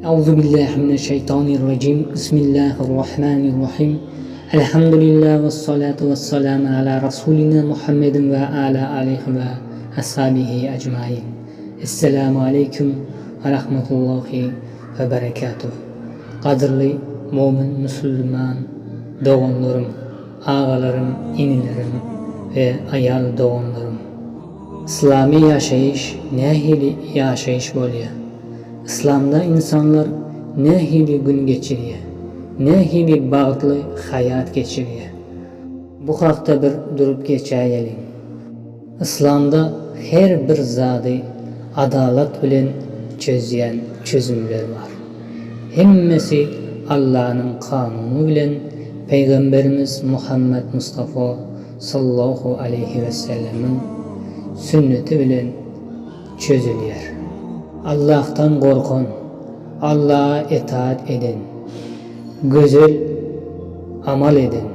Euzubillahi mineşşeýtanirrajim. Bismillahirrahmanirrahim. Elhamdülillah we salatu we selamu ala Rasulina Muhammedin we ala alihi we ashabihi ecmain. Esselamu aleýkum we rahmetullahi we berekatuh. Gadyrly momin musulman doganlarym, agalarym, inilerim we aýal doganlarym. Yslamy ýaşaýyş nähili ýaşaýyş bolýa? Yslamda ynsanlar nähili gün geçirýä? Nähili bagtly haýat geçirýä? Bu hakda bir durup geçäýeliň. Yslamda her bir zady adalat bilen çözýän çözümler bar. Hemmesi Allanyň kanuny bilen Pygamberimiz Muhammet Mustafa sallallahu aleýhi wesellemiň sünneti bilen çözülýär. Allahdan gorkan, Allaha etaat eden, gözel amal eden,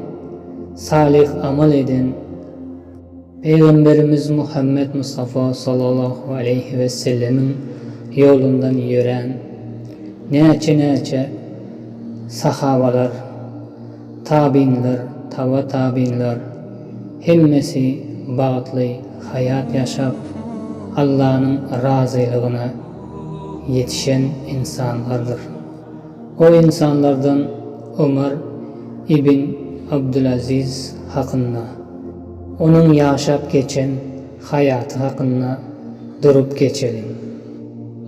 salyh amal eden Pygamberimiz Muhammet Mustafa sallallahu aleýhi wesellemiň ýolundan ýörän näçe-näçe sahabalar, Tabynlar, taba tabynlar, hemmesi bagtly haýat ýaşap, Allanyň razylygyna ýetişen ynsanlardyr. O ynsanlardan Omar ibn Abdulaziz hakynda, onuň ýaşap geçen haýaty hakynda durup geçeliň.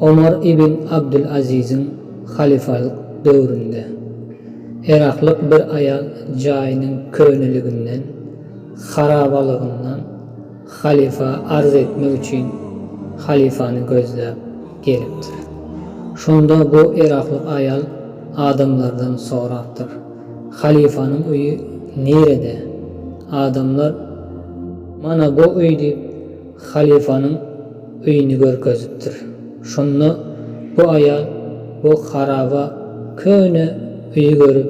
Omar ibn Abdulaziziň halyfalyk döwründe. Yraklyk bir aýal jaýynyň köneliginden, harabalygyndan halyfa arz etmek üçin halyfany gözläp gelipdir. Şonda bu yraklyk aýal adamlardan sorapdyr, Halyfanyň öýi nirede? Adamlar, Mana bu öý diýip, halyfanyň öýüni görkezipdir. Şonda bu aýal bu haraba köne öýi görüp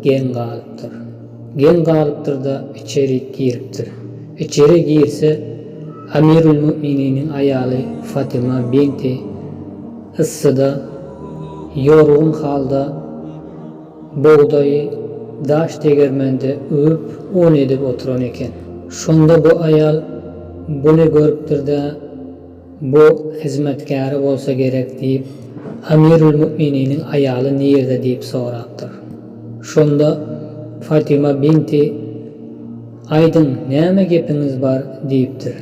geň galypdyr. Geň galypdyr-da içerik giripdir. Içeri girse Amirül-Mümininiň aýaly Fatyma binti yssyda ýorgun halda Bugdaýy daş degermende üwüp, un edip oturan eken. Şonda bu aýal buny görüpdir-de, Bu hyzmatkäri bolsa gerek diýip, Amirül-Mümininiň aýaly nirde diýip sorapdyr. Şonda Fatyma binti, Aýdyň, näme gepiňiz bar? diýipdir.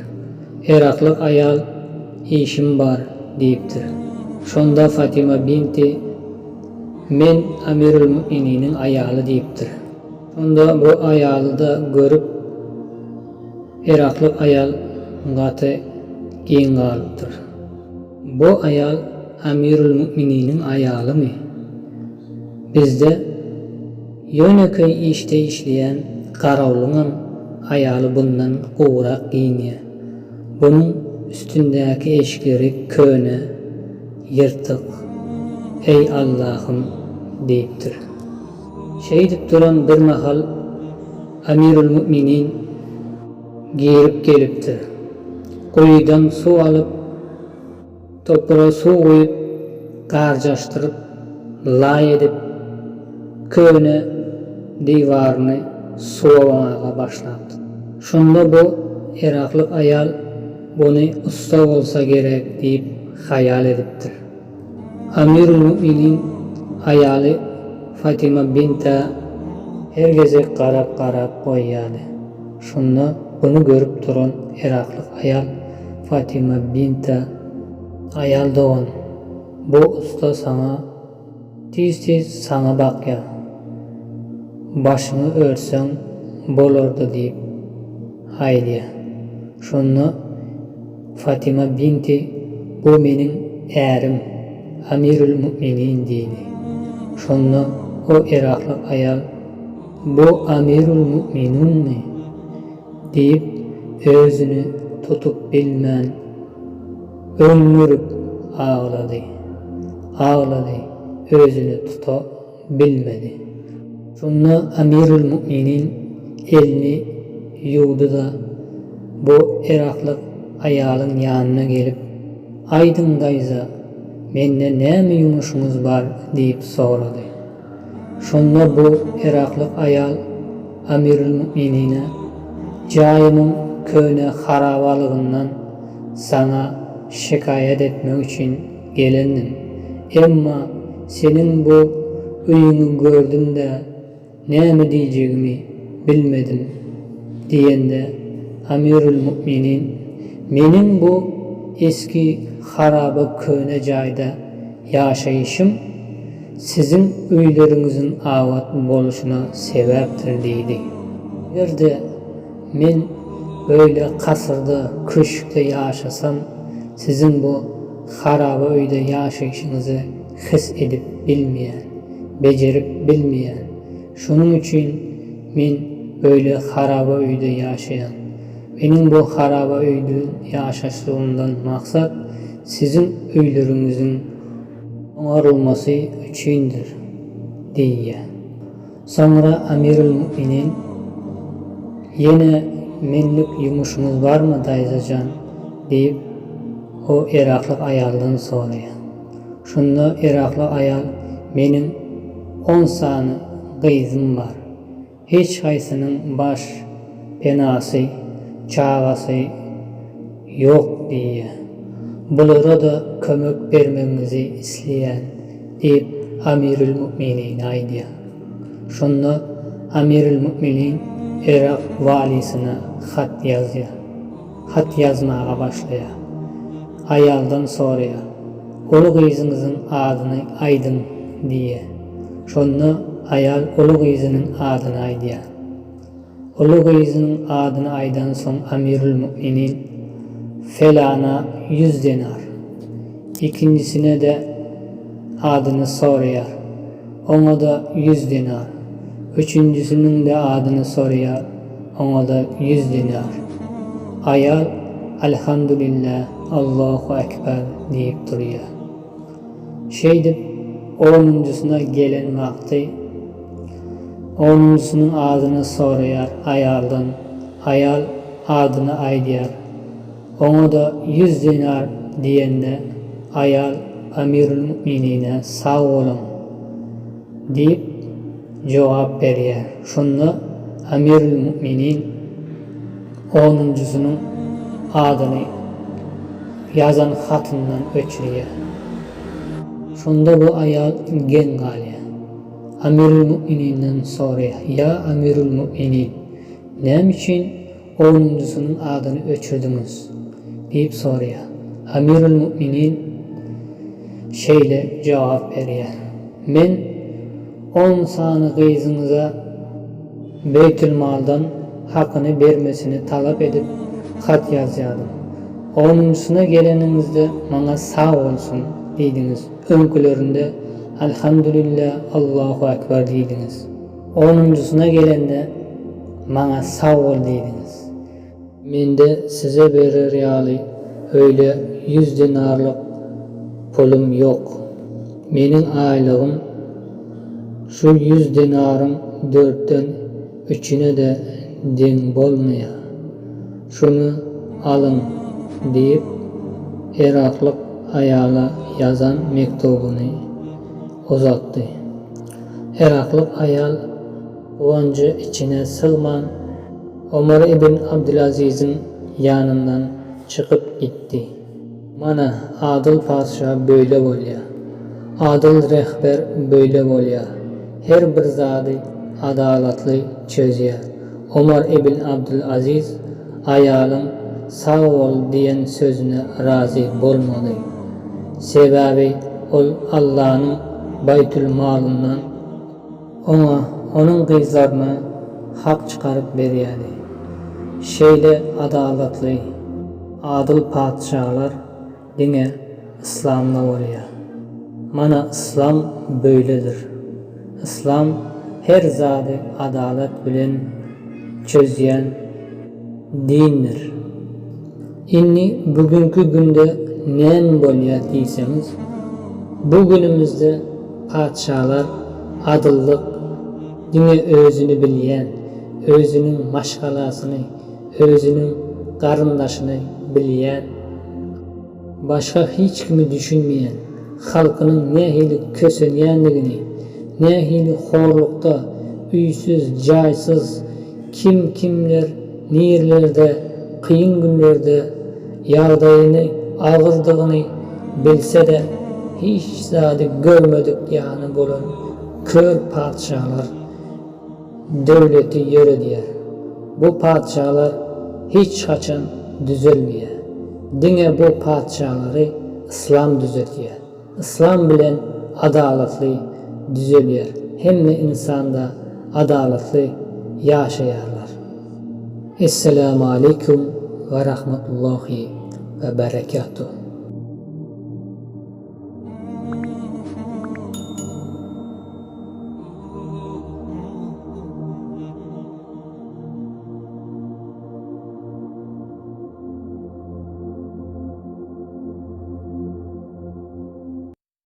Yraklyk aýal, Işim bar diýipdir. Şonda Fatyma binti. Men Amirül-Mümininiň aýaly diýipdir. Şonda bu aýaly-da görüp, yraklyk aýal gaty geň galypdyr. Bu aýal Amirül-Mümininiň aýalymy? Bizde ýönekeý işde işleýän garawulyňam aýaly bundan gowurak geýinýär. Bunuň üstündäki eşikleri köne. Ýyrtyk, Eý, Allahym! diýipdir. Şeýdip duran bir mahal Amirul-Müminin girip gelipdir. Guýudan suw alyp, topraga suw guýup, garjaşdyryp, laý edip, köne diwaryny suwamaga başlapdyr. Şonda bu yraklyk aýal Buny ussa bolsa gerek diýip haýal edipdir. Amirul-Müminin aýaly Fatyma bintä her gezek garap-garap goýýardy. Şonda buny görüp duran yraklyk aýal Fatyma bintä, Aýal dogan, bu ussa saňa Tiz-tiz saňa bakýa. Başyňy örtseň bolardy diýip aýdýa. Şonda Fatyma binti Bu meniň ärim, Amirül Müminin diýdi. Şonda o yrakly aýal Bu Amirül Müminunmy? diýip özüni tutup bilmän Öňňürip aglady. Aglady, özüni tuta bilmedi. Şonda Amirül-Müminin elini ýuwdy-da, bu yraklyk aýalyň ýanyna gelip, Aýdyň daýza, Mende näme ýumuşyňyz bar diýip sorady. Şonda bu yraklyk aýal Amirülmüminine, Jaýymyň köne harabalygyndan saňa şikaýat etmek üçin gelendim. Emma seniň bu öýüňi gördüm-de, Näme diýjegimi bilmedim diýende, Amirülmüminin, Meniň bu eski haraba köne jaýda ýaşaýşym siziň öýleriňiziň abat bolşuna sebäpdir diýdi. Eger-de men beýle kasyrda, köşkde ýaşasam, siziň bu haraba öýde ýaşaýşyňyzy his edip bilmeýän. Bejerip bilmeýän. Şonuň üçin men beýle haraba öýde ýaşaýan. Meniň bu haraba öýde ýaşaşlygymdan maksat siziň öýleriňiziň oňarylmasy üçindir, diýýär. Soňra Amirül-Müminin, Ýene menlik ýumuşyňyz barmy, daýza jan? diýip, o yraklyk aýaldan soraýar. Şonda yrakly aýal, Meniň on sany gyzym bar. Hiç haýsynyň baş penasy, çagasy ýok diýýär. Bulara-da kömek bermegiňizi isleýän diýip, Amirülmüminine aýdýar. Şonda Amirülmüminin Yrak walysyna hat ýazýar. Hat ýazmaga başlaýar. Aýaldan soraýar, Uly gyzyňyzyň adyny aýdyň diýýär. Şonda aýal uly gyzynyň adyny aýdýar. Uly gyzynyň adyny aýdansoň Amirülmüminin, Felana ýüz dinar. Ikinjisine-de adyny soraýar. Oňa-da ýüz dinar. Üçünjisiniň-de adyny soraýar, oňa-da ýüz dinar. Aýal, Alhamdulillah, Allahu ekber diýip durýar. Şeýdip, onunjysyna gelen wagty, onunjysynyň adyny soraýar aýaldan. Aýal adyny aýdýar. Oňa-da ýüz dinar diýende, aýal Amirülmüminine Sag boluň! diýip, jogap berýär. Şonda Amirülmüminin onunjysynyň adyny ýazan hatyndan öçürýär. Şonda bu aýal geň galýar. Amirülmümininden soraýar, Ýa Amirülmüminin, näme üçin Onunjysynyň adyny öçürdiňiz? diýip soraýar. Amirül-Müminin şeýle jogap berýär, Men on sany gyzyňyza beýtülmaldan hakyny bermesini talap edip hat ýazýardym. Onunjysyna geleniňizde maňa sag bolsun diýdiňiz, öňkülerinde Alhamdulillah, Allahu Ekber diýdiňiz. Onunjysyna gelende maňa sag bol diýdiňiz. Mende size berer ýaly öýle ýüz dinarlyk pulum ýok. Meniň aýlygym şu ýüz dinaryň dörtden üçüne-de deň bolmaýar. Şuny alyň diýip, yraklyk aýala ýazan mektubyny uzatdy. Yraklyk aýal guwanjy içine sygman, Omar ibn Abdylaziziň ýanyndan çykyp gitdi. Mana, adyl patyşa beýle bolýar. Adyl rehber beýle bolýar. Her bir zady adalatly çözýär. Omar ibn Abdylaziz aýalyň sag bol diýen sözüne razy bolmady. Sebäbi ol Allanyň baýtül-malyndan oňa, onuň gyzlaryna hak çykaryp berýärdi. Şeýle adalatly, adyl patyşalar diňe yslamda bolýar. Mana yslam beýledir. Yslam her zady adalat bilen çözýän dindir. Indi bu günki günde näme bolýar diýseňiz, bu günümizde patyşalar adyllyk diňe özüni bilýän, özüniň maşgalasyny, özüniň garyndaşyny bilýän, başga hiç kimi düşünmeýän. halkynyň nähili kösenýändigini, nähili horlukda, öýsüz, jaýsyz, kim-kimler nirelerde kyn günlerde ýagdaýyny agyrdygyny bilse-de, hiç zady görmedik ýaly bolan kör patyşalar döwleti ýöredýär. Bu patyşalar hiç haçan düzelmeýär. Diňe bu patyşalary yslam düzetýär. Yslam bilen adalatly düzelýär. Hemme insanda adalatly ýaşaýarlar. Esselamu aleýkum we rahmetullahi we berekatuh.